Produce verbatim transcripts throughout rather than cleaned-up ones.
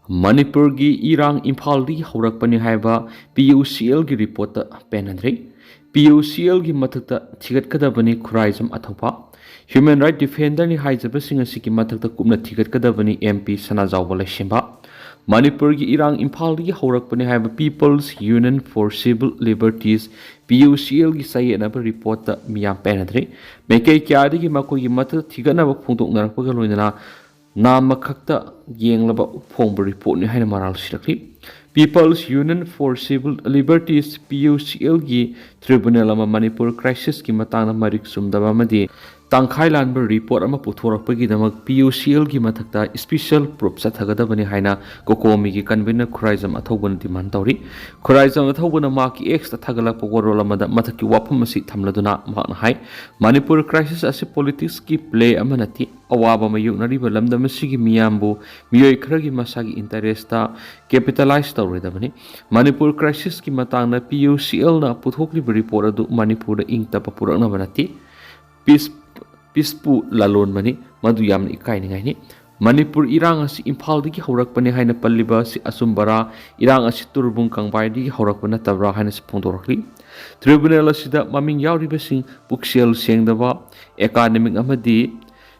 ꯃꯅꯤꯄꯨꯔꯒꯤ ꯏꯔꯥꯡ ꯏꯝꯐꯥꯜꯗꯒꯤ ꯍꯧꯔꯛꯄꯅꯤ ꯍꯥꯏꯕ ꯄꯤ ꯌꯨ ꯁꯤ ꯑꯦꯜꯒꯤ ꯔꯤꯄꯣꯔꯠꯇ ꯄꯦꯟꯅꯗ꯭ꯔꯤ꯫ ꯄꯤ ꯌꯨ ꯁꯤ ꯑꯦꯜꯒꯤ ꯃꯊꯛꯇ ꯊꯤꯒꯠꯀꯗꯕꯅꯤ ꯈꯨꯔꯥꯏꯖꯝ ꯑꯊꯧꯕ꯫ ꯍ꯭ꯌꯨꯃꯦꯟ ꯔꯥꯏꯠ ꯗꯤꯐꯦꯟꯗꯔꯅꯤ ꯍꯥꯏꯖꯕꯁꯤꯡ ꯑꯁꯤꯒꯤ ꯃꯊꯛꯇ ꯀꯨꯞꯅ ꯊꯤꯒꯠꯀꯗꯕꯅꯤ ꯑꯦꯝ ꯄꯤ ꯁꯅꯥꯖꯥꯎꯕ ꯂꯩꯁꯦꯝꯕ꯫ ꯃꯅꯤꯄꯨꯔꯒꯤ ꯏꯔꯥꯡ ꯏꯝꯐꯥꯜꯗꯒꯤ ꯍꯧꯔꯛꯄꯅꯤ ꯍꯥꯏꯕ People's Union for Civil Liberties, P U C ꯑꯦꯜꯒꯤ ꯆꯌꯦꯠꯅꯕ ꯔꯤꯄꯣꯔꯠꯇ ꯃꯤꯌꯥꯝ ꯄꯦꯟꯅꯗ꯭ꯔꯤ꯫ ꯃꯥꯏꯀꯩ ꯀꯌꯥꯗꯒꯤ ꯃꯈꯣꯏꯒꯤ ꯃꯊꯛꯇ ꯊꯤꯒꯠꯅꯕ ꯐꯣꯡꯗꯣꯛꯅꯔꯛꯄꯒ ꯂꯣꯏꯅꯅ ꯅꯥꯝꯃꯈꯛꯇ ꯌꯦꯡꯂꯕ ꯐꯣꯡꯕ ꯔꯤꯄꯣꯔꯠꯅꯤ ꯍꯥꯏꯅ ꯃꯔꯥꯜ ꯁꯤꯔꯛꯂꯤ꯫ People's Union for Civil Liberties, P U C ꯑꯦꯜꯒꯤ ꯇ꯭ꯔꯤꯕꯨꯅꯦꯜ ꯑꯃ ꯃꯅꯤꯄꯨꯔ ꯀ꯭ꯔꯥꯏꯁꯤꯁꯀꯤ ꯃꯇꯥꯡꯗ ꯃꯔꯤꯛ ꯆꯨꯝꯗꯕ ꯑꯃꯗꯤ ꯇꯪꯈꯥꯏ ꯂꯥꯟꯕ ꯔꯤꯄꯣꯔꯠ ꯑꯃ ꯄꯨꯊꯣꯔꯛꯄꯒꯤꯗꯃꯛ ꯄꯤ ꯌꯨ ꯁꯤ ꯑꯦꯜꯒꯤ ꯃꯊꯛꯇ ꯏꯁꯄꯤꯁꯦꯜ ꯄ꯭ꯔꯨꯐ ꯆꯠꯊꯒꯗꯕꯅꯤ ꯍꯥꯏꯅ ꯀꯣꯀꯣꯃꯤꯒꯤ ꯀꯟꯚꯤꯅꯔ ꯈꯨꯔꯥꯏꯖꯝ ꯑꯊꯧꯕꯅ ꯗꯤꯃꯥꯟ ꯇꯧꯔꯤ꯫ ꯈꯨꯔꯥꯏꯖꯝ ꯑꯊꯧꯕꯅ ꯃꯍꯥꯛꯀꯤ ꯑꯦꯛꯁꯇ ꯊꯥꯒꯠꯂꯛꯄ ꯋꯥꯔꯣꯜ ꯑꯃꯗ ꯃꯊꯛꯀꯤ ꯋꯥꯐꯝ ꯑꯁꯤ ꯊꯝꯂꯗꯨꯅ ꯃꯍꯥꯛꯅ ꯍꯥꯏ, ꯃꯅꯤꯄꯨꯔ ꯀ꯭ꯔꯥꯏꯁꯤꯁ ꯑꯁꯤ ꯄꯣꯂꯤꯇꯤꯛꯁꯀꯤ ꯄ꯭ꯂꯦ ꯑꯃ ꯅꯠꯇꯦ꯫ ꯑꯋꯥꯕ ꯃꯥꯌꯣꯛꯅꯔꯤꯕ ꯂꯝꯗꯝ ꯑꯁꯤꯒꯤ ꯃꯤꯌꯥꯝꯕꯨ ꯃꯤꯑꯣꯏ ꯈꯔꯒꯤ ꯃꯁꯥꯒꯤ ꯏꯟꯇꯔꯦꯁꯇ ꯀꯦꯄꯤꯇꯦꯂꯥꯏꯖ ꯇꯧꯔꯣꯏꯗꯕꯅꯤ꯫ ꯃꯅꯤꯄꯨꯔ ꯀ꯭ꯔꯥꯏꯁꯤꯁꯀꯤ ꯃꯇꯥꯡꯗ ꯄꯤ ꯌꯨ ꯁꯤ ꯑꯦꯜꯅ ꯄꯨꯊꯣꯛꯂꯤꯕ ꯔꯤꯄꯣꯔꯠ ꯑꯗꯨ ꯃꯅꯤꯄꯨꯔꯗ ꯏꯪ ꯇꯞꯄ ꯄꯨꯔꯛꯅꯕ ꯅꯠꯇꯦ꯫ ꯄꯤꯁ, ꯄꯤꯁꯄꯨ ꯂꯥꯂꯣꯟꯕꯅꯤ, ꯃꯗꯨ ꯌꯥꯝꯅ ꯏꯀꯥꯏꯅꯤꯡꯉꯥꯏꯅꯤ꯫ ꯃꯅꯤꯄꯨꯔ ꯏꯔꯥꯡ ꯑꯁꯤ ꯏꯝꯐꯥꯜꯗꯒꯤ ꯍꯧꯔꯛꯄꯅꯤ ꯍꯥꯏꯅ ꯄꯜꯂꯤꯕ ꯑꯁꯤ ꯑꯆꯨꯝꯕꯔꯥ? ꯏꯔꯥꯡ ꯑꯁꯤ ꯇꯨꯔꯕꯨꯡ ꯀꯪꯕꯥꯏꯗꯒꯤ ꯍꯧꯔꯛꯄ ꯅꯠꯇꯕ꯭ꯔꯥ ꯍꯥꯏꯅꯁꯨ ꯐꯣꯡꯗꯣꯔꯛꯂꯤ꯫ ꯇ꯭ꯔꯤꯕꯨꯅꯦꯜ ꯑꯁꯤꯗ ꯃꯃꯤꯡ ꯌꯥꯎꯔꯤꯕꯁꯤꯡ ꯄꯨꯛꯆꯦꯜ ꯁꯦꯡꯗꯕ, ꯑꯦꯀꯥꯗꯃꯤꯛ ꯑꯃꯗꯤ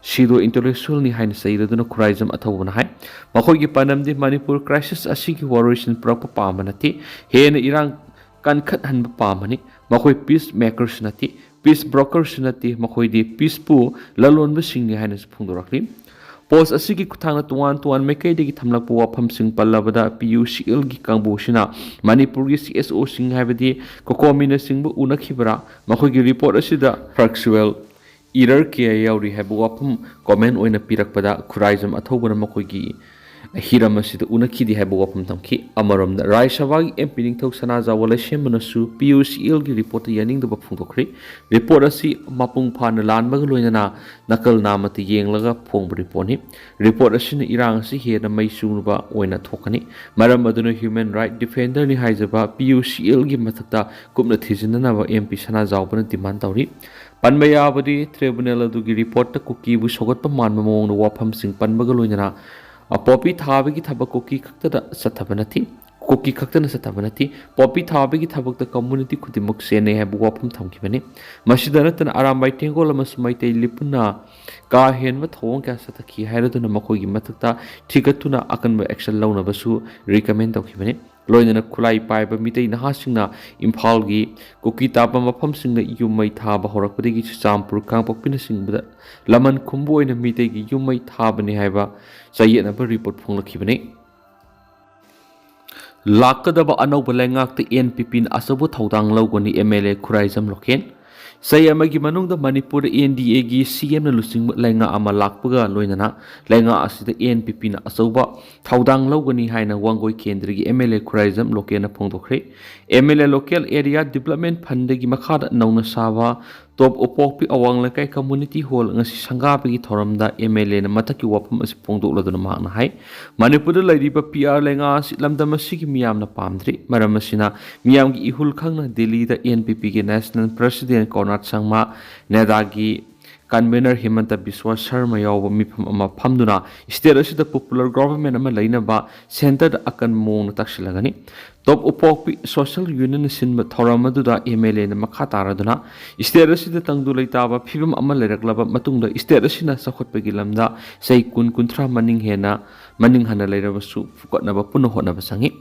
ꯁꯤꯗꯣ ꯏꯟꯇꯦꯂꯦꯛꯆꯨꯋꯦꯜꯅꯤ ꯍꯥꯏꯅ ꯆꯩꯔꯗꯨꯅ ꯈꯨꯔꯥꯏꯖꯝ ꯑꯊꯧꯕꯅ ꯍꯥꯏ, ꯃꯈꯣꯏꯒꯤ ꯄꯥꯟꯗꯝꯗꯤ ꯃꯅꯤꯄꯨꯔ ꯀ꯭ꯔꯥꯏꯁꯤꯁ ꯑꯁꯤꯒꯤ ꯋꯥꯔꯣꯏꯁꯤꯟ ꯄꯨꯔꯛꯄ ꯄꯥꯝꯕ ꯅꯠꯇꯦ, ꯍꯦꯟꯅ ꯏꯔꯥꯡ ꯀꯟꯈꯠꯍꯟꯕ ꯄꯥꯝꯕꯅꯤ꯫ ꯃꯈꯣꯏ ꯄꯤꯁ ꯃꯦꯀꯔꯁꯨ ꯅꯠꯇꯦ, ꯄꯤꯁ ꯕ꯭ꯔꯣꯀꯔꯁꯨ ꯅꯠꯇꯦ, ꯃꯈꯣꯏꯗꯤ ꯄꯤꯁꯄꯨ ꯂꯂꯣꯟꯕꯁꯤꯡꯅꯤ ꯍꯥꯏꯅꯁꯨ ꯐꯣꯡꯗꯣꯔꯛꯂꯤ꯫ ꯄꯣꯁ ꯑꯁꯤꯒꯤ ꯈꯨꯠꯊꯥꯡꯗ ꯇꯣꯉꯥꯟ ꯇꯣꯉꯥꯟ ꯃꯥꯏꯀꯩꯗꯒꯤ ꯊꯝꯂꯛꯄ ꯋꯥꯐꯝꯁꯤꯡ ꯄꯜꯂꯕꯗ ꯄꯤ ꯌꯨ ꯁꯤ ꯑꯦꯜꯒꯤ ꯀꯥꯡꯕꯨꯁꯤꯅ ꯃꯅꯤꯄꯨꯔꯒꯤ ꯁꯤ ꯑꯦꯁ ꯑꯣꯁꯤꯡ ꯍꯥꯏꯕꯗꯤ ꯀꯣꯀꯣꯃꯤꯅꯆꯤꯡꯕ ꯎꯅꯈꯤꯕ꯭ꯔꯥ? ꯃꯈꯣꯏꯒꯤ ꯔꯤꯄꯣꯔꯠ ꯑꯁꯤꯗ ꯐꯦꯛꯆꯨꯋꯦꯜ ꯏꯔꯔ ꯀꯌꯥ ꯌꯥꯎꯔꯤ ꯍꯥꯏꯕ ꯋꯥꯐꯝ ꯀꯣꯃꯦꯟ ꯑꯣꯏꯅ ꯄꯤꯔꯛꯄꯗ ꯈꯨꯔꯥꯏꯖꯝ ꯑꯊꯧꯕꯅ ꯃꯈꯣꯏꯒꯤ ꯍꯤꯔꯝ ꯑꯁꯤꯗ ꯎꯅꯈꯤꯗꯦ ꯍꯥꯏꯕ ꯋꯥꯐꯝ ꯊꯝꯈꯤ꯫ ꯑꯃꯔꯣꯝꯗ ꯔꯥꯖ꯭ꯌ ꯁꯚꯥꯒꯤ ꯑꯦꯝ ꯄꯤ ꯅꯤꯡꯊꯧ ꯁꯅꯥꯖꯥꯎꯕ ꯂꯩꯁꯦꯝꯕꯅꯁꯨ ꯄꯤ ꯌꯨ ꯁꯤ ꯑꯦꯜꯒꯤ ꯔꯤꯄꯣꯔꯠꯇ ꯌꯥꯅꯤꯡꯗꯕ ꯐꯣꯡꯗꯣꯛꯈ꯭ꯔꯦ꯫ ꯔꯤꯄꯣꯔꯠ ꯑꯁꯤ ꯃꯄꯨꯡ ꯐꯥꯅ ꯂꯥꯟꯕꯒ ꯂꯣꯏꯅꯅ ꯅꯀꯜ ꯅꯥꯝꯃꯇ ꯌꯦꯡꯂꯒ ꯐꯣꯡꯕ ꯔꯤꯄꯣꯔꯠꯅꯤ꯫ ꯔꯤꯄꯣꯔꯠ ꯑꯁꯤꯅ ꯏꯔꯥꯡ ꯑꯁꯤ ꯍꯦꯟꯅ ꯃꯩ ꯆꯨꯅꯕ ꯑꯣꯏꯅ ꯊꯣꯛꯀꯅꯤ꯫ ꯃꯔꯝ ꯑꯗꯨꯅ ꯍ꯭ꯌꯨꯃꯦꯟ ꯔꯥꯏꯠ ꯗꯤꯐꯦꯟꯗꯔꯅꯤ ꯍꯥꯏꯖꯕ ꯄꯤ ꯌꯨ ꯁꯤ ꯑꯦꯜꯒꯤ ꯃꯊꯛꯇ ꯀꯨꯞꯅ ꯊꯤꯖꯤꯟꯅꯅꯕ ꯑꯦꯝ ꯄꯤ ꯁꯅꯥꯖꯥꯎꯕꯅ ꯗꯤꯃꯥꯟ ꯇꯧꯔꯤ꯫ ꯄꯟꯕ ꯌꯥꯕꯗꯤ, ꯇ꯭ꯔꯤꯕꯨꯅꯦꯜ ꯑꯗꯨꯒꯤ ꯔꯤꯄꯣꯔꯠꯇ ꯀꯨꯀꯤꯕꯨ ꯁꯧꯒꯠꯄ ꯃꯥꯟꯕ ꯃꯑꯣꯡꯗ ꯋꯥꯐꯝꯁꯤꯡ ꯄꯟꯕꯒ ꯂꯣꯏꯅꯅ ꯄꯣꯄꯤ ꯊꯥꯕꯒꯤ ꯊꯕꯛ ꯀꯨꯀꯤ ꯈꯛꯇꯗ ꯆꯠꯊꯕ ꯅꯠꯇꯦ꯫ ꯀꯨꯀꯤ ꯈꯛꯇꯅ ꯆꯠꯊꯕ ꯅꯠꯇꯦ꯫ ꯄꯣꯄꯤ ꯊꯥꯕꯒꯤ ꯊꯕꯛꯇ ꯀꯝꯃ꯭ꯌꯨꯅꯤꯇꯤ ꯈꯨꯗꯤꯡꯃꯛ ꯆꯦꯟꯅꯩ ꯍꯥꯏꯕ ꯋꯥꯐꯝ ꯊꯝꯈꯤꯕꯅꯤ꯫ ꯃꯁꯤꯗ ꯅꯠꯇꯅ ꯑꯔꯥꯝꯕꯥꯏ ꯇꯦꯡꯒꯣꯜ ꯑꯃꯁꯨꯡ ꯃꯩꯇꯩ ꯂꯤꯄꯨꯅ ꯀꯥ ꯍꯦꯟꯕ ꯊꯧꯑꯣꯡ ꯀꯌꯥ ꯆꯠꯊꯈꯤ ꯍꯥꯏꯔꯗꯨꯅ ꯃꯈꯣꯏꯒꯤ ꯃꯊꯛꯇ ꯊꯤꯒꯠꯇꯨꯅ ꯑꯀꯟꯕ action ꯂꯧꯅꯕꯁꯨ recommend ꯇꯧꯈꯤꯕꯅꯤ꯫ ꯂꯣꯏꯅꯅ ꯈꯨꯠꯂꯥꯏ ꯄꯥꯏꯕ ꯃꯤꯇꯩ ꯅꯍꯥꯁꯤꯡꯅ ꯏꯝꯐꯥꯜꯒꯤ ꯀꯨꯀꯤ ꯇꯥꯕ ꯃꯐꯝꯁꯤꯡꯗ ꯌꯨꯝ ꯃꯩ ꯊꯥꯕ ꯍꯧꯔꯛꯄꯗꯒꯤ ꯆꯨꯔꯆꯥꯟꯄꯨꯔ, ꯀꯥꯡꯄꯣꯛꯄꯤꯅꯆꯤꯡꯕꯗ ꯂꯃꯟ ꯈꯨꯝꯕ ꯑꯣꯏꯅ ꯃꯤꯇꯩꯒꯤ ꯌꯨꯝ ꯃꯩ ꯊꯥꯕꯅꯤ ꯍꯥꯏꯕ ꯆꯌꯦꯠꯅꯕ report ꯐꯣꯡꯂꯛꯈꯤꯕꯅꯤ꯫ ꯂꯥꯛꯀꯗꯕ ꯑꯅꯧꯕ ꯂꯩꯉꯥꯛꯇ NPPꯅ ꯑꯆꯧꯕ ꯊꯧꯗꯥꯡ ꯂꯧꯒꯅꯤ, MLA ꯈꯨꯔꯥꯏꯖꯝ ꯂꯣꯀꯦꯟ꯫ ꯆꯍꯤ ꯑꯃꯒꯤ ꯃꯅꯨꯡꯗ ꯃꯅꯤꯄꯨꯔꯗ NDAꯒꯤ CMꯅ ꯂꯨꯆꯤꯡꯕ ꯂꯩꯉꯥꯛ ꯑꯃ ꯂꯥꯛꯄꯒ ꯂꯣꯏꯅꯅ ꯂꯩꯉꯥꯛ ꯑꯁꯤꯗ NPPꯅ ꯑꯆꯧꯕ ꯊꯧꯗꯥꯡ ꯂꯧꯒꯅꯤ ꯍꯥꯏꯅ ꯋꯥꯡꯒꯣꯏ ꯀꯦꯟꯗ꯭ꯔꯒꯤ MLA Khuraijam ꯂꯣꯀꯦꯟꯅ ꯐꯣꯡꯗꯣꯛꯈ꯭ꯔꯦ꯫ MLA Local Area Development Fundꯗꯒꯤ ꯃꯈꯥꯗ ꯅꯧꯅ ꯁꯥꯕ ꯇꯣꯞ ꯎꯄꯣꯛꯄꯤ ꯑꯋꯥꯡ ꯂꯩꯀꯥꯏ Community Hall ꯉꯁꯤ ꯁꯪꯒꯥꯕꯒꯤ ꯊꯧꯔꯝꯗ MLAꯅ ꯃꯊꯛꯀꯤ ꯋꯥꯐꯝ ꯑꯁꯤ ꯐꯣꯡꯗꯣꯛꯂꯗꯨꯅ ꯃꯍꯥꯛꯅ ꯍꯥꯏ, ꯃꯅꯤꯄꯨꯔꯗ ꯂꯩꯔꯤꯕ PR ꯂꯩꯉꯥꯛ ꯑꯁꯤ ꯂꯝꯗꯝ ꯑꯁꯤꯒꯤ ꯃꯤꯌꯥꯝꯅ ꯄꯥꯝꯗ꯭ꯔꯤ꯫ ꯃꯔꯝ ꯑꯁꯤꯅ ꯃꯤꯌꯥꯝꯒꯤ ꯏꯍꯨꯜ ꯈꯪꯅ ꯗꯤꯜꯂꯤꯗ NPPꯒꯤ National President ꯀꯣꯔꯅꯥꯠ ꯁꯪꯃꯥ, NEDAꯒꯤ convener ꯍꯤꯃꯟꯇ ꯕꯤꯁ꯭ꯋꯥ ꯁꯔꯃ ꯌꯥꯎꯕ ꯃꯤꯐꯝ ꯑꯃ ꯐꯝꯗꯨꯅ state ꯑꯁꯤꯗ popular government ꯑꯃ ꯂꯩꯅꯕ centreꯗ ꯑꯀꯟꯕ ꯃꯑꯣꯡꯗ ꯇꯛꯁꯤꯜꯂꯒꯅꯤ꯫ ꯇꯣꯞ ꯎꯄꯣꯛꯄꯤ Social Unionꯅ ꯁꯤꯟꯕ ꯊꯧꯔꯝ ꯑꯗꯨꯗ MLAꯅ ꯃꯈꯥ ꯇꯥꯔꯗꯨꯅ state ꯑꯁꯤꯗ ꯇꯪꯗꯨ ꯂꯩꯇꯥꯕ ꯐꯤꯕꯝ ꯑꯃ ꯂꯩꯔꯛꯂꯕ ꯃꯇꯨꯡꯗ state ꯑꯁꯤꯅ ꯆꯥꯎꯈꯠꯄꯒꯤ ꯂꯝꯗ ꯆꯍꯤ ꯀꯨꯟ ꯀꯨꯟꯊ꯭ꯔꯥ ꯃꯅꯤꯡ ꯍꯦꯟꯅ, ꯃꯅꯤꯡ ꯍꯟꯅ ꯂꯩꯔꯕꯁꯨ ꯐꯨꯀꯠꯅꯕ ꯄꯨꯟꯅ ꯍꯣꯠꯅꯕ ꯆꯪꯏ꯫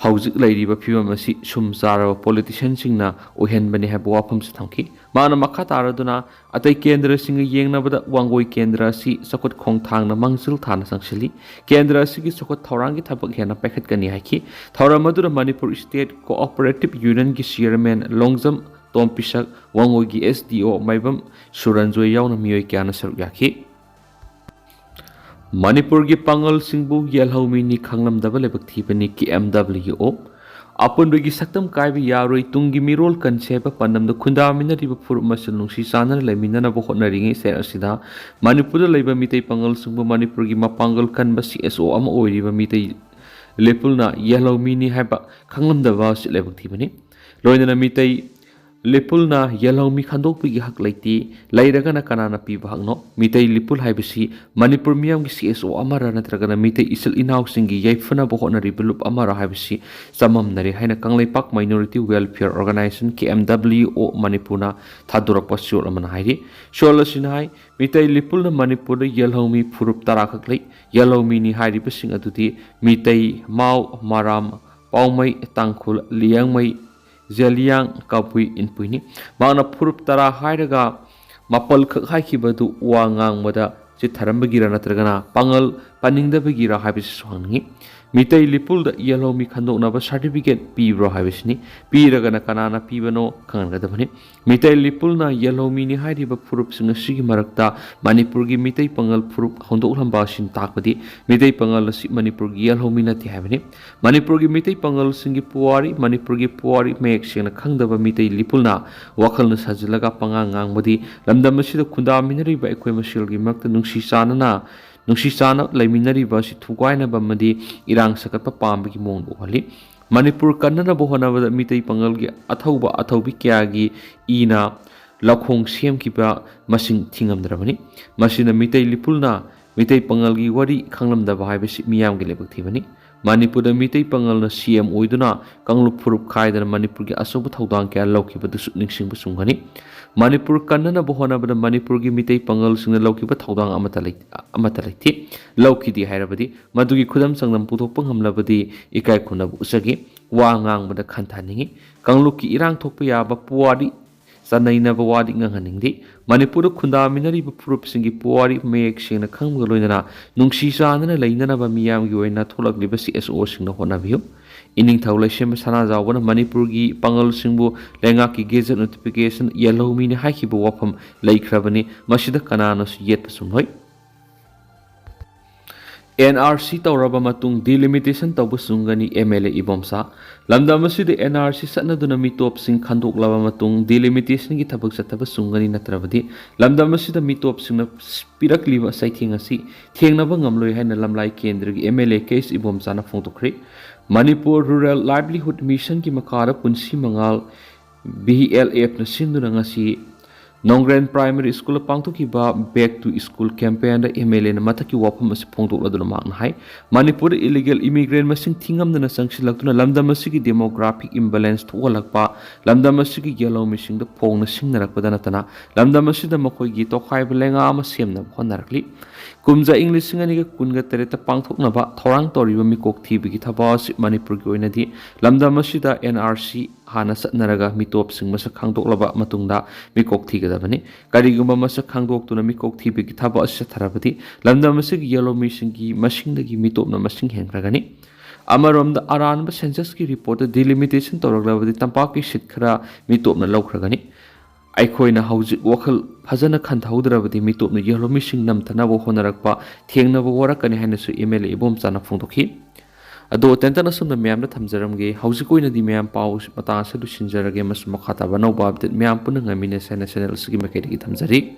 ꯍꯧꯖꯤꯛ ꯂꯩꯔꯤꯕ ꯐꯤꯕꯝ ꯑꯁꯤ ꯁꯨꯝ ꯆꯥꯔꯕ politicianꯁꯤꯡꯅ ꯑꯣꯏꯍꯟꯕꯅꯤ ꯍꯥꯏꯕ ꯋꯥꯐꯝꯁꯨ ꯊꯝꯈꯤ꯫ ꯃꯥꯅ ꯃꯈꯥ ꯇꯥꯔꯗꯨꯅ ꯑꯇꯩ ꯀꯦꯟꯗ꯭ꯔꯁꯤꯡꯒ ꯌꯦꯡꯅꯕꯗ ꯋꯥꯡꯒꯣꯏ ꯀꯦꯟꯗ꯭ꯔ ꯑꯁꯤ ꯆꯥꯎꯈꯠ ꯈꯣꯡꯊꯥꯡꯅ ꯃꯥꯡꯖꯤꯜ ꯊꯥꯅ ꯆꯪꯁꯤꯜꯂꯤ꯫ ꯀꯦꯟꯗ꯭ꯔ ꯑꯁꯤꯒꯤ ꯆꯥꯎꯈꯠ ꯊꯧꯔꯥꯡꯒꯤ ꯊꯕꯛ ꯍꯦꯟꯅ ꯄꯥꯏꯈꯠꯀꯅꯤ ꯍꯥꯏꯈꯤ꯫ ꯊꯧꯔꯝ ꯑꯗꯨꯗ Manipur State Cooperative Unionꯒꯤ chairman Longjam ꯇꯣꯝꯄꯤꯁꯛ, ꯋꯥꯡꯒꯣꯏꯒꯤ SDO ꯃꯥꯏꯕꯝ ꯁꯨꯔꯟꯖꯣꯏ ꯌꯥꯎꯅ ꯃꯤꯑꯣꯏ ꯀꯌꯥꯅ ꯁꯔꯨꯛ ꯌꯥꯈꯤ꯫ ꯃꯅꯤꯄꯨꯔꯒꯤ ꯄꯥꯉꯜꯁꯤꯡꯕꯨ ꯌꯦꯜꯍꯧꯃꯤꯅꯤ, ꯈꯪꯂꯝꯗꯕ ꯂꯥꯏꯕꯛ ꯊꯤꯕꯅꯤ, KMWO꯫ ꯑꯄꯨꯟꯕꯒꯤ ꯁꯛꯇꯝ ꯀꯥꯏꯕ ꯌꯥꯔꯣꯏ, ꯇꯨꯡꯒꯤ ꯃꯤꯔꯣꯜ ꯀꯟꯁꯤ ꯍꯥꯏꯕ ꯄꯥꯟꯗꯝꯗ ꯈꯨꯟꯗꯥꯃꯤꯟꯅꯔꯤꯕ ꯐꯨꯔꯨꯞ ꯃꯁꯦꯜ ꯅꯨꯡꯁꯤ ꯆꯥꯟꯅꯅ ꯂꯩꯃꯤꯟꯅꯅꯕ ꯍꯣꯠꯅꯔꯤꯉꯩ ꯁꯦ ꯑꯁꯤꯗ ꯃꯅꯤꯄꯨꯔꯗ ꯂꯩꯕ ꯃꯤꯇꯩ ꯄꯥꯉꯜꯁꯤꯡꯕꯨ ꯃꯅꯤꯄꯨꯔꯒꯤ ꯃꯄꯥꯡꯒꯜ ꯀꯟꯕ CSO ꯑꯃ ꯑꯣꯏꯔꯤꯕ ꯃꯤꯇꯩ ꯂꯤꯄꯨꯅ ꯌꯦꯜꯍꯧꯃꯤꯅꯤ ꯍꯥꯏꯕ ꯈꯪꯂꯝꯗꯕ ꯑꯁꯤ ꯂꯥꯏꯕꯛ ꯊꯤꯕꯅꯤ꯫ ꯂꯣꯏꯅꯅ ꯃꯤꯇꯩ ꯂꯤꯄꯨꯜꯅ ꯌꯦꯜꯍꯧꯃꯤ ꯈꯟꯗꯣꯛꯄꯒꯤ ꯍꯛ ꯂꯩꯇꯦ, ꯂꯩꯔꯒꯅ ꯀꯅꯥꯅ ꯄꯤꯕ ꯍꯛꯅꯣ? ꯃꯤꯇꯩ ꯂꯤꯄꯨꯜ ꯍꯥꯏꯕꯁꯤ ꯃꯅꯤꯄꯨꯔ ꯃꯤꯌꯥꯝꯒꯤ ꯁꯤ ꯑꯦꯁ ꯑꯣ ꯑꯃꯔ ꯅꯠꯇ꯭ꯔꯒꯅ ꯃꯤꯇꯩ ꯏꯆꯤꯜ ꯏꯅꯥꯎꯁꯤꯡꯒꯤ ꯌꯥꯏꯐꯅꯕ ꯍꯣꯠꯅꯔꯤꯕ ꯂꯨꯞ ꯑꯃꯔ ꯍꯥꯏꯕꯁꯤ ꯆꯃꯝꯅꯔꯦ ꯍꯥꯏꯅ Kangleipak Minority Welfare Organisation, K M W O, ꯃꯅꯤꯄꯨꯔꯅ ꯊꯥꯗꯣꯔꯛꯄ ꯆꯦꯔꯣꯜ ꯑꯃꯅ ꯍꯥꯏꯔꯤ꯫ ꯆꯦꯔꯣꯜ ꯑꯁꯤꯅ ꯍꯥꯏ, ꯃꯤꯇꯩ ꯂꯤꯄꯨꯜꯅ ꯃꯅꯤꯄꯨꯔꯗ ꯌꯦꯜꯍꯧꯃꯤ ꯐꯨꯔꯨꯞ ꯇꯔꯥꯈꯛ ꯂꯩ꯫ ꯌꯦꯜꯍꯧꯃꯤꯅꯤ ꯍꯥꯏꯔꯤꯕꯁꯤꯡ ꯑꯗꯨꯗꯤ ꯃꯤꯇꯩ, ꯃꯥꯎ, ꯃꯔꯥꯝ, ꯄꯥꯎꯃꯩ, ꯇꯥꯡꯈꯨꯜ, ꯂꯤꯌꯥꯡꯃꯩ, ꯖꯦꯂꯤꯌꯥꯡ, ꯀꯕꯨꯏ, ꯏꯟꯄꯨꯏꯅꯤ꯫ ꯃꯍꯥꯛꯅ ꯐꯨꯔꯨꯞ ꯇꯔꯥ ꯍꯥꯏꯔꯒ ꯃꯥꯄꯜꯈꯛ ꯍꯥꯏꯈꯤꯕꯗꯨ ꯋꯥ ꯉꯥꯡꯕꯗ ꯆꯤꯠꯊꯔꯝꯕꯒꯤꯔ ꯅꯠꯇ꯭ꯔꯒꯅ ꯄꯥꯡꯒꯜ ꯄꯟꯅꯤꯡꯗꯕꯒꯤꯔ ꯍꯥꯏꯕꯁꯤꯁꯨ ꯍꯪꯅꯤꯡꯏ꯫ ꯃꯤꯇꯩ ꯂꯤꯄꯨꯜꯗ ꯌꯦꯜꯍꯧꯃꯤ ꯈꯟꯗꯣꯛꯅꯕ ꯁꯥꯔꯇꯤꯐꯤꯀꯦꯠ ꯄꯤꯕ꯭ꯔꯣ ꯍꯥꯏꯕꯁꯤꯅꯤ꯫ ꯄꯤꯔꯒꯅ ꯀꯅꯥꯅ ꯄꯤꯕꯅꯣ ꯈꯪꯍꯟꯒꯗꯕꯅꯤ꯫ ꯃꯤꯇꯩ ꯂꯤꯄꯨꯜꯅ ꯌꯦꯜꯍꯧꯃꯤꯅꯤ ꯍꯥꯏꯔꯤꯕ ꯐꯨꯔꯨꯞꯁꯤꯡ ꯑꯁꯤꯒꯤ ꯃꯔꯛꯇ ꯃꯅꯤꯄꯨꯔꯒꯤ ꯃꯤꯇꯩ ꯄꯥꯉꯜ ꯐꯨꯔꯨꯞ ꯍꯧꯗꯣꯛꯂꯝꯕ ꯑꯁꯤꯅ ꯇꯥꯛꯄꯗꯤ ꯃꯤꯇꯩ ꯄꯥꯉꯜ ꯑꯁꯤ ꯃꯅꯤꯄꯨꯔꯒꯤ ꯌꯦꯜꯍꯧꯃꯤ ꯅꯠꯇꯦ ꯍꯥꯏꯕꯅꯤ꯫ ꯃꯅꯤꯄꯨꯔꯒꯤ ꯃꯤꯇꯩ ꯄꯥꯉꯜꯁꯤꯡꯒꯤ ꯄꯨꯋꯥꯔꯤ, ꯃꯅꯤꯄꯨꯔꯒꯤ ꯄꯨꯋꯥꯔꯤ ꯃꯌꯦꯛ ꯁꯦꯡꯅ ꯈꯪꯗꯕ ꯃꯤꯇꯩ ꯂꯤꯄꯨꯜꯅ ꯋꯥꯈꯜꯅ ꯁꯥꯖꯤꯜꯂꯒ ꯄꯉꯥꯡ ꯉꯥꯡꯕꯗꯤ ꯂꯝꯗꯝ ꯑꯁꯤꯗ ꯈꯨꯟꯗꯥꯃꯤꯟꯅꯔꯤꯕ ꯑꯩꯈꯣꯏ ꯃꯁꯦꯜꯒꯤ ꯃꯔꯛꯇ ꯅꯨꯡꯁꯤ ꯆꯥꯟꯅꯅ, ꯅꯨꯡꯁꯤ ꯆꯥꯟꯅ ꯂꯩꯃꯤꯟꯅꯔꯤꯕ ꯑꯁꯤ ꯊꯨꯒꯥꯏꯅꯕ ꯑꯃꯗꯤ ꯏꯔꯥꯡ ꯁꯥꯒꯠꯄ ꯄꯥꯝꯕꯒꯤ ꯃꯑꯣꯡꯗ ꯎꯍꯜꯂꯤ꯫ ꯃꯅꯤꯄꯨꯔ ꯀꯟꯅꯅꯕ ꯍꯣꯠꯅꯕꯗ ꯃꯤꯇꯩ ꯄꯥꯉꯜꯒꯤ ꯑꯊꯧꯕ ꯑꯊꯧꯕꯤ ꯀꯌꯥꯒꯤ ꯏꯅ ꯂꯧꯈꯣꯡ ꯁꯦꯝꯈꯤꯕ ꯃꯁꯤꯡ ꯊꯤꯉꯝꯗ꯭ꯔꯕꯅꯤ꯫ ꯃꯁꯤꯅ ꯃꯤꯇꯩ ꯂꯤꯄꯨꯜꯅ ꯃꯤꯇꯩ ꯄꯥꯉꯜꯒꯤ ꯋꯥꯔꯤ ꯈꯪꯂꯝꯗꯕ ꯍꯥꯏꯕꯁꯤ ꯃꯤꯌꯥꯝꯒꯤ ꯂꯥꯏꯕꯛ ꯊꯤꯕꯅꯤ꯫ ꯃꯅꯤꯄꯨꯔꯗ ꯃꯤꯇꯩ ꯄꯥꯉꯜꯅ ꯁꯤ ꯑꯦꯝ ꯑꯣꯏꯗꯨꯅ ꯀꯥꯡꯂꯨꯞ ꯐꯨꯔꯨꯞ ꯈꯥꯏꯗꯅ ꯃꯅꯤꯄꯨꯔꯒꯤ ꯑꯆꯧꯕ ꯊꯧꯗꯥꯡ ꯀꯌꯥ ꯂꯧꯈꯤꯕꯗꯨꯁꯨ ꯅꯤꯡꯁꯤꯡꯕ ꯆꯨꯝꯒꯅꯤ꯫ ꯃꯅꯤꯄꯨꯔ ꯀꯟꯅꯅꯕ ꯍꯣꯠꯅꯕꯗ ꯃꯅꯤꯄꯨꯔꯒꯤ ꯃꯤꯇꯩ ꯄꯥꯉꯜꯁꯤꯡꯅ ꯂꯧꯈꯤꯕ ꯊꯧꯗꯥꯡ ꯑꯃꯠꯇ ꯂꯩ-, ꯑꯃꯠꯇ ꯂꯩꯇꯦ꯫ ꯂꯧꯈꯤꯗꯦ ꯍꯥꯏꯔꯕꯗꯤ ꯃꯗꯨꯒꯤ ꯈꯨꯗꯝ ꯆꯥꯡꯗꯝ ꯄꯨꯊꯣꯛꯄ ꯉꯝꯂꯕꯗꯤ ꯏꯀꯥꯏ ꯈꯨꯝꯅꯕ ꯎꯠꯆꯒꯦ꯫ ꯋꯥ ꯉꯥꯡꯕꯗ ꯈꯟꯊꯍꯟꯅꯤꯡꯏ꯫ ꯀꯥꯡꯂꯨꯞꯀꯤ ꯏꯔꯥꯡ ꯊꯣꯛꯄ ꯌꯥꯕ ꯄꯨꯋꯥꯔꯤ ꯆꯥꯅꯩꯅꯕ ꯋꯥꯗꯤ ꯉꯥꯡꯍꯟꯅꯤꯡꯗꯦ꯫ ꯃꯅꯤꯄꯨꯔꯗ ꯈꯨꯟꯗꯥꯃꯤꯟꯅꯔꯤꯕ ꯐꯨꯔꯨꯞꯁꯤꯡꯒꯤ ꯄꯨꯋꯥꯔꯤ ꯃꯌꯦꯛ ꯁꯦꯡꯅ ꯈꯪꯕꯒ ꯂꯣꯏꯅꯅ ꯅꯨꯡꯁꯤ ꯆꯥꯟꯅꯅ ꯂꯩꯅꯅꯕ ꯃꯤꯌꯥꯝꯒꯤ ꯑꯣꯏꯅ ꯊꯣꯛꯂꯛꯂꯤꯕ ꯁꯤ ꯑꯦꯁ ꯑꯣꯁꯤꯡꯅ ꯍꯣꯠꯅꯕꯤꯌꯨ꯫ ꯏꯅꯤꯡꯊꯧ ꯂꯩꯁꯦꯝꯕ ꯁꯅꯥꯖꯥꯎꯕꯅ ꯃꯅꯤꯄꯨꯔꯒꯤ ꯄꯥꯉꯜꯁꯤꯡꯕꯨ ꯂꯩꯉꯥꯛꯀꯤ ꯒꯦꯖꯦꯠ ꯅꯣꯇꯤꯐꯤꯀꯦꯁꯟ ꯌꯦꯜꯍꯧꯃꯤꯅꯤ ꯍꯥꯏꯈꯤꯕ ꯋꯥꯐꯝ ꯂꯩꯈ꯭ꯔꯕꯅꯤ꯫ ꯃꯁꯤꯗ ꯀꯅꯥꯅꯁꯨ ꯌꯦꯠꯄ ꯆꯨꯝꯂꯣꯏ꯫ ꯑꯦꯟ ꯑꯥꯔ ꯁꯤ ꯇꯧꯔꯕ ꯃꯇꯨꯡ ꯗꯤꯂꯤꯃꯤꯇꯦꯁꯟ ꯇꯧꯕ ꯆꯨꯝꯒꯅꯤ, ꯑꯦꯝ ꯑꯦꯜ ꯑꯦ ꯏꯕꯣꯝꯆꯥ꯫ ꯂꯝꯗꯝ ꯑꯁꯤꯗ ꯑꯦꯟ ꯑꯥꯔ ꯁꯤ ꯆꯠꯅꯗꯨꯅ ꯃꯤꯇꯣꯞꯁꯤꯡ ꯈꯟꯗꯣꯛꯂꯕ ꯃꯇꯨꯡ ꯗꯤꯂꯤꯃꯤꯇꯦꯁꯟꯒꯤ ꯊꯕꯛ ꯆꯠꯊꯕ ꯆꯨꯝꯒꯅꯤ, ꯅꯠꯇ꯭ꯔꯕꯗꯤ ꯂꯝꯗꯝ ꯑꯁꯤꯗ ꯃꯤꯇꯣꯞꯁꯤꯡꯅ ꯄꯤꯔꯛꯂꯤꯕ ꯆꯩꯊꯦꯡ ꯑꯁꯤ ꯊꯦꯡꯅꯕ ꯉꯝꯂꯣꯏ ꯍꯥꯏꯅ ꯂꯝꯂꯥꯏ ꯀꯦꯟꯗ꯭ꯔꯒꯤ M L A K S ꯏꯕꯣꯝꯆꯥꯅ ꯐꯣꯡꯗꯣꯛꯈ꯭ꯔꯦ꯫ ꯃꯅꯤꯄꯨꯔ ꯔꯨꯔꯦꯜ ꯂꯥꯏꯚꯂꯤꯍꯨꯗ ꯃꯤꯁꯟꯒꯤ ꯃꯈꯥꯗ ꯄꯨꯟꯁꯤ ꯃꯉꯥꯜ ꯕꯤ ꯑꯦꯜ ꯑꯦꯐꯅ ꯁꯤꯟꯗꯨꯅ ꯉꯁꯤ ꯅꯣꯡꯒ꯭ꯔꯦꯟ ꯄ꯭ꯔꯥꯏꯃꯔꯤ ꯁ꯭ꯀꯨꯜꯗ ꯄꯥꯡꯊꯣꯛꯈꯤꯕ Back to School campaignꯗ ꯑꯦꯝ ꯑꯦꯜ ꯑꯦꯅ ꯃꯊꯛꯀꯤ ꯋꯥꯐꯝ ꯑꯁꯤ ꯐꯣꯡꯗꯣꯛꯂꯗꯨꯅ ꯃꯍꯥꯛꯅ ꯍꯥꯏ, ꯃꯅꯤꯄꯨꯔꯗ illegal immigrant ꯃꯁꯤꯡ ꯊꯤꯉꯝꯗꯅ ꯆꯪꯁꯤꯜꯂꯛꯇꯨꯅ ꯂꯝꯗꯝ ꯑꯁꯤꯒꯤ demographic imbalance ꯊꯣꯛꯍꯜꯂꯛꯄ, ꯂꯝꯗꯝ ꯑꯁꯤꯒꯤ ꯌꯦꯜꯍꯧꯃꯤꯁꯤꯡꯗ ꯐꯣꯡꯅ ꯁꯤꯡꯅꯔꯛꯄꯗ ꯅꯠꯇꯅ ꯂꯝꯗꯝ ꯑꯁꯤꯗ ꯃꯈꯣꯏꯒꯤ ꯇꯣꯈꯥꯏꯕ ꯂꯩꯉꯥꯛ ꯑꯃ ꯁꯦꯝꯅꯕ ꯍꯣꯠꯅꯔꯛꯂꯤ꯫ ꯀꯨꯝꯖꯥ ꯏꯪ ꯂꯤꯁꯤꯡ ꯑꯅꯤꯒ ꯀꯨꯟꯒ ꯇꯔꯦꯠꯇ ꯄꯥꯡꯊꯣꯛꯅꯕ ꯊꯧꯔꯥꯡ ꯇꯧꯔꯤꯕ ꯃꯤꯀꯣꯛ ꯊꯤꯕꯒꯤ ꯊꯕꯛ ꯑꯁꯤ ꯃꯅꯤꯄꯨꯔꯒꯤ ꯑꯣꯏꯅꯗꯤ ꯂꯝꯗꯝ ꯑꯁꯤꯗ ꯑꯦꯟ ꯑꯥꯔ ꯁꯤ ꯍꯥꯟꯅ ꯆꯠꯅꯔꯒ ꯃꯤꯇꯣꯞꯁꯤꯡ ꯃꯁꯛ ꯈꯪꯗꯣꯛꯂꯕ ꯃꯇꯨꯡꯗ ꯃꯤꯀꯣꯛ ꯊꯤꯒꯗꯕꯅꯤ꯫ ꯀꯔꯤꯒꯨꯝꯕ ꯃꯁꯛ ꯈꯪꯗꯣꯛꯇꯨꯅ ꯃꯤꯀꯣꯛ ꯊꯤꯕꯒꯤ ꯊꯕꯛ ꯑꯁꯤ ꯆꯠꯊꯔꯕꯗꯤ ꯂꯝꯗꯝ ꯑꯁꯤꯒꯤ ꯌꯦꯜꯍꯧꯃꯤꯁꯤꯡꯒꯤ ꯃꯁꯤꯡꯗꯒꯤ ꯃꯤꯇꯣꯞꯅ ꯃꯁꯤꯡ ꯍꯦꯟꯈ꯭ꯔꯒꯅꯤ꯫ ꯑꯃꯔꯣꯝꯗ ꯑꯔꯥꯟꯕ censusꯀꯤ reportꯇ delimitation ꯇꯧꯔꯛꯂꯕꯗꯤ ꯇꯝꯄꯥꯛꯀꯤ seat ꯈꯔ ꯃꯤꯇꯣꯞꯅ ꯂꯧꯈ꯭ꯔꯒꯅꯤ꯫ ꯑꯩꯈꯣꯏꯅ ꯍꯧꯖꯤꯛ ꯋꯥꯈꯜ ꯐꯖꯅ ꯈꯟꯊꯍꯧꯗ꯭ꯔꯕꯗꯤ ꯃꯤꯇꯣꯞꯅ ꯌꯦꯜꯍꯧꯃꯤꯁꯤꯡ ꯅꯝꯊꯅꯕ ꯍꯣꯠꯅꯔꯛꯄ ꯊꯦꯡꯅꯕ ꯋꯥꯔꯛꯀꯅꯤ ꯍꯥꯏꯅꯁꯨ ꯑꯦꯝ ꯑꯦꯜ ꯑꯦ ꯏꯕꯣꯝꯆꯥꯅ ꯐꯣꯡꯗꯣꯛꯈꯤ꯫ ꯑꯗꯣ ꯇꯦꯟꯇꯛꯅ ꯑꯁꯨꯝꯅ ꯃꯌꯥꯝꯗ ꯊꯝꯖꯔꯝꯒꯦ꯫ ꯍꯧꯖꯤꯛ ꯑꯣꯏꯅꯗꯤ ꯃꯌꯥꯝ ꯄꯥꯎ ꯃꯇꯥꯡ ꯑꯁꯤꯗ ꯂꯣꯏꯁꯤꯟꯖꯔꯒꯦ꯫ ꯃꯁꯤ ꯃꯈꯥ ꯇꯥꯕ ꯑꯅꯧꯕ update ꯃꯌꯥꯝ ꯄꯨꯟꯅ ꯉꯥꯏꯃꯤꯟꯅꯁꯦ ꯍꯥꯏꯅ channel ꯑꯁꯤꯒꯤ ꯃꯥꯏꯀꯩꯗꯒꯤ ꯊꯝꯖꯔꯤ꯫